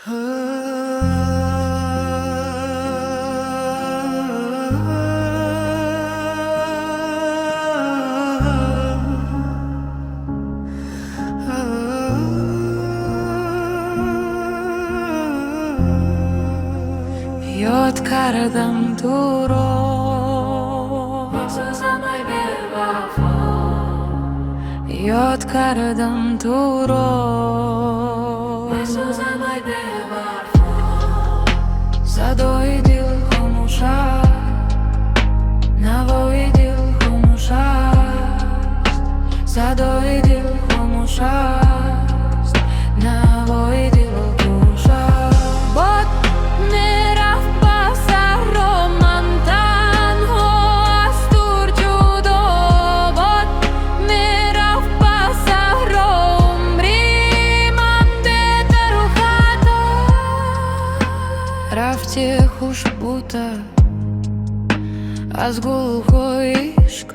Ёд кардам туро, сӯзамай бевафо. Ёд кардам туро, сӯзамай бевафо. Садои дил хомӯш аст, навои дил хомӯш аст, садои дил хомӯш аст, навои дил гӯш аст. Бод мерафт ба саҳро, ман танҳо аз дур ҷудо. Бод мерафт ба саҳро, умри ман бе дару хато. Рафте хушбӯтар аз гулҳои ишқ.